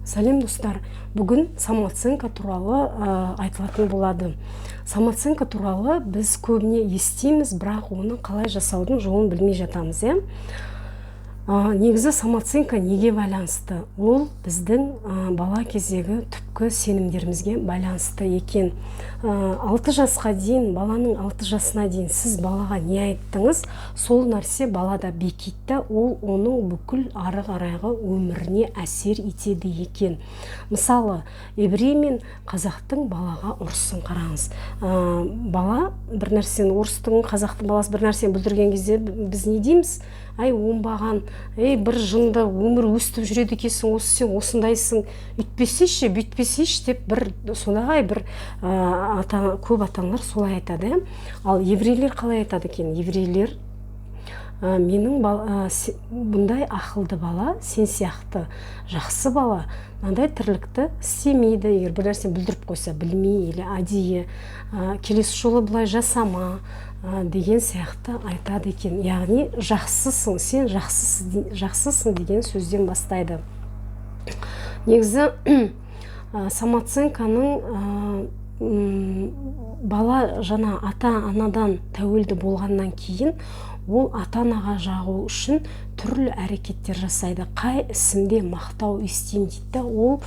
Сәлем, достар! Бүгін самооценка туралы айтылатын болады. Самооценка туралы біз көбіне естиміз, бірақ оны қалай жасаудың жолын білмей жатамыз, иә. Негізі самооценка неге байланысты? Ол біздің бала кездегі түпкі сенімдерімізге байланысты екен. 6 жасқа дейін, баланың 6 жасына дейін сіз балаға не айттыңыз, сол нәрсе балада бекиді да, ол оның бүкіл ары қарайғы өміріне әсер етеді екен. Мысалы, еврей мен қазақтың балаға ұрысын қараңыз. Бала бір нәрсені, орыстың, қазақтың баласы бір нәрсені бүлдірген кезде біз не дейміз? «Ай, оңбаған, ей, бір жынды, өмір өстіп жүреді екенсің, осы сен осындайсың, үйтпесейші, бүйтпесейші», — деп бір сондай бір ата, көп ата аналар солай айтады, иә. Ал еврейлер қалай айтады екен? Еврейлер: «Менің бұндай ақылды бала, сен сияқты жақсы бала мынандай тірлікті істемейді. Егер бір нәрсені бүлдіріп қойса, білмей или әдейі, келесі жолы бұлай жасама», деген сияқты айтады екен. Яғни «жақсысың, сен жақсысың, жақсысың» деген сөзден бастайды. Негізі самооценканың бала жаңа ата анадан тәуелді болғаннан кейін, ол ата анаға жағу үшін түрлі әрекеттер жасайды. «Қай ісімде мақтау естимін?» — дейді да, ол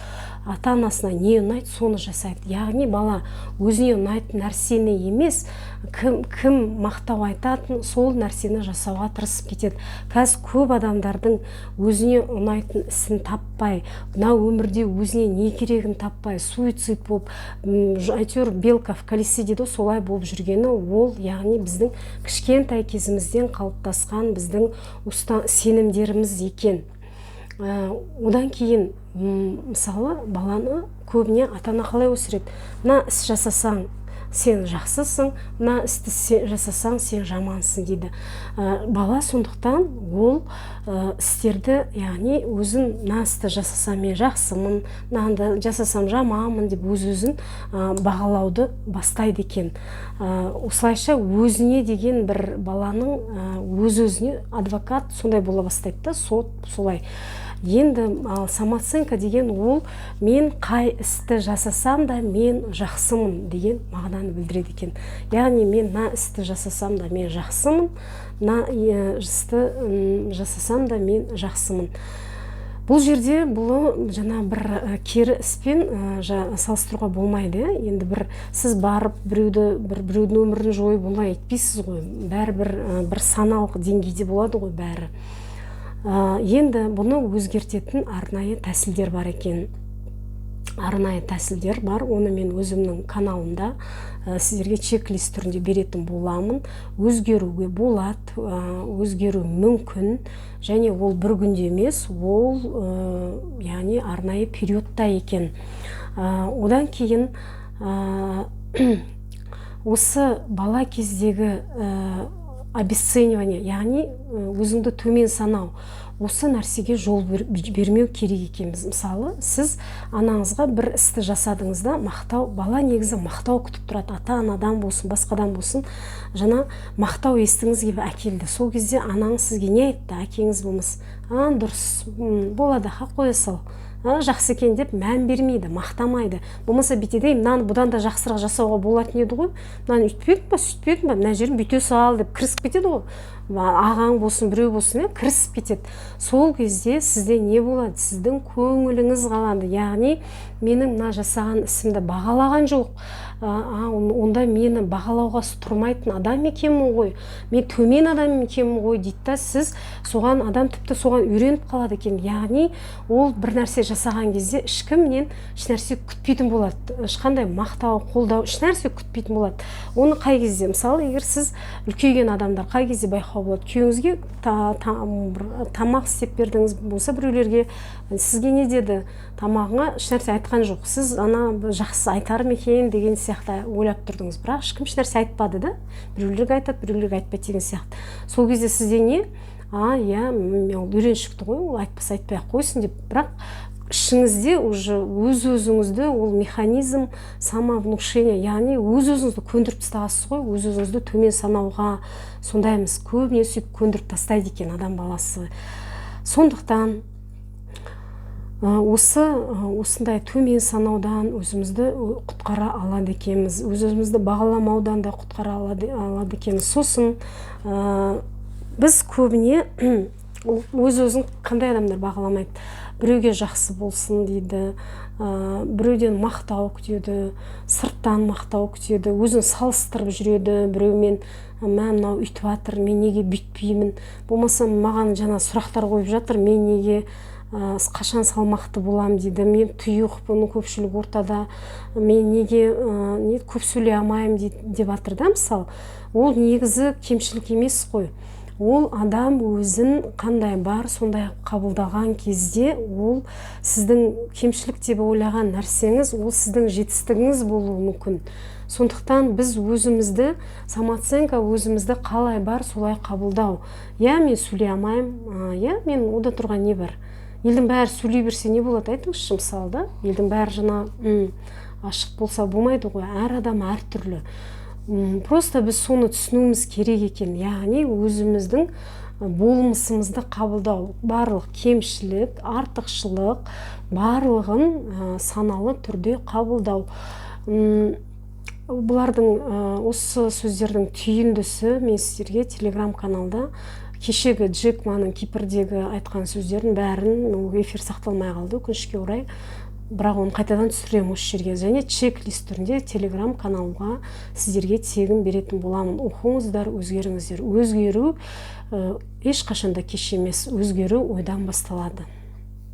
ата анасына не ұнайды, соны жасайды. Яғни бала өзіне ұнайтын нәрсені емес, кім мақтау айтатын, сол нәрсені жасауға тырысып кетеді. Қазір көп адамдардың өзіне ұнайтын ісін таппай, мына өмірде өзіне не керегін таппай, суицид болып, әйтеуір белка в колесе дейді ғой, солай болып жүргені ол, яғни біздің кішкентай кезімізден қалыптасқан біздің сенімдеріміз екен. Одан кейін, мысалы, баланы көбіне ата ана қалай өсіреді? «Мына іс жасасаң, сен жақсысың, мына істі жасасаң, сен жамансың», — дейді. Бала сондықтан ол істерді, яғни өзін «мына істі жасасам, мен жақсымын, мынаны жасасам, жаманмын» деп өз өзін бағалауды бастайды екен. Осылайша өзіне деген бір баланың өз өзіне адвокат сондай бола бастайды да, сот солай. Енді ал самооценка деген ол «мен қай істі жасасам да, мен жақсымын» деген мағынаны білдіреді екен. Яғни мен мына істі жасасам да, мен жақсымын, мына істі жасасам да, мен жақсымын. Бұл жерде бұл жаңа бір кері іспен салыстыруға болмайды, иә. Енді бір сіз барып біреуді, бір біреудің өмірін жойып, олай етпейсіз ғой, бәрібір бір саналық деңгейде болады ғой бәрі. Енді бұны өзгертетін арнайы тәсілдер бар екен. Арнайы тәсілдер бар, оны мен өзімнің каналымда сіздерге чек-лист түрінде беретін боламын. Өзгеруге болады, өзгеру мүмкін және ол бір күнде емес, ол яғни арнайы периодта екен. Одан кейін осы бала кездегі обесценивание, яғни өзіңді төмен санау, осы нәрсеге жол бермеу керек екенбіз. Мысалы, сіз анаңызға бір істі жасадыңыз да, мақтау, бала негізі мақтау күтіп тұрады, ата анадан болсын, басқадан болсын. Жаңа мақтау естіңіз келіп әкелді. Сол кезде анаңыз сізге не айтты? Әкеңіз болмаса: «А, дұрыс, болады, ха, қоя сал, а, жақсы екен», — деп мән бермейді, мақтамайды. Болмаса бүйтеді: «Ей, мынаны бұдан да жақсырақ жасауға болатын еді ғой, мынаны өйтпедің ба, сөйтпедің ба, мына жерін бүйте сал», — деп кірісіп кетеді ғой. Ағаң болсын, біреу болсын, иә, кірісіп кетеді. Сол кезде сізде не болады? Сіздің көңіліңіз қалады. Яғни менің мына жасаған ісімді бағалаған жоқ, онда мені бағалауға тұрмайтын адам екенмін ғой, мен төмен адам екенмін ғой дейді да. Сіз соған, адам тіпті соған үйреніп қалады екен. Яғни ол бір нәрсе жасаған кезде ешкімнен ешнәрсе күтпейтін болады, ешқандай мақтау, қолдау, ешнәрсе күтпейтін болады. Оны қай кезде, мысалы, егер сіз үлкейген адамдар, қай кезде байқауға болады? Күйеуіңізге бір тамақ істеп бердіңіз болса, біреулерге, сізге не деді? Тамағыңа ешнәрсе айтқан жоқ. Сіз ана жақсы айтар ма екен деген сияқты ойлап тұрдыңыз, бірақ ешкім ешнәрсе айтпады да. Біреулерге айтады, біреулерге айтпайды деген сияқты. Сол кезде сізде не? «А, иә, ол үйреншікті ғой, ол айтпаса, айтпай ақ қойсын», — деп. Бірақ ішіңізде уже өз өзіңізді, ол механизм самовнушения, яғни өз өзіңізді көндіріп тастағансыз ғой өз өзіңізді төмен санауға. Сондаймыз, көбіне сөйтіп көндіріп тастайды екен адам баласы. Сондықтан Осы осындай төмен санаудан өзімізді құтқара алады екенбіз, өз өзімізді бағаламаудан да құтқара алады екенбіз. Сосын біз көбіне өз өзін қандай адамдар бағаламайды? Біреуге жақсы болсын дейді, біреуден мақтау күтеді, сырттан мақтау күтеді, өзін салыстырып жүреді біреумен: «Мә, мынау үйтіп жатыр, мен неге бүйтпеймін?» Болмаса маған жаңа сұрақтар қойып жатыр: «Мен неге, қашан салмақты болам?» – дейді. «Мен тұйықпын көпшілік ортада, мен неге не көп сөйлей алмаймын?» – дейді, деп жатыр да. Мысалы, ол негізі кемшілік емес қой. Ол адам өзін қандай бар, сондай қабылдаған кезде, ол сіздің кемшілік деп ойлаған нәрсеңіз, ол сіздің жетістігіңіз болуы мүмкін. Сондықтан біз өзімізді, самооценка, өзімізді қалай бар, солай қабылдау. Иә, мен сөйлей алмаймын, иә, мен онда тұрған не бар? Елдің бәрі сөйлей берсе, не болады, айтыңызшы? Мысалы да, елдің бәрі жаңа ашық болса, болмайды ғой. Әр адам әртүрлі. Просто біз соны түсінуіміз керек екен, яғни өзіміздің болмысымызды қабылдау, барлық кемшілік, артықшылық, барлығын саналы түрде қабылдау. Бұлардың, осы сөздердің түйіндісі, мен сіздерге Телеграм каналда кешегі Джек Маның Кипрдегі айтқан сөздерін бәрін, ол эфир сақталмай қалды, өкінішке орай, бірақ оны қайтадан түсіремін осы жерге және чек-лист түрінде Телеграм каналға сіздерге тегін беретін боламын. Оқыңыздар, өзгеріңіздер. Өзгеру ешқашан да кеш емес, өзгеру ойдан басталады.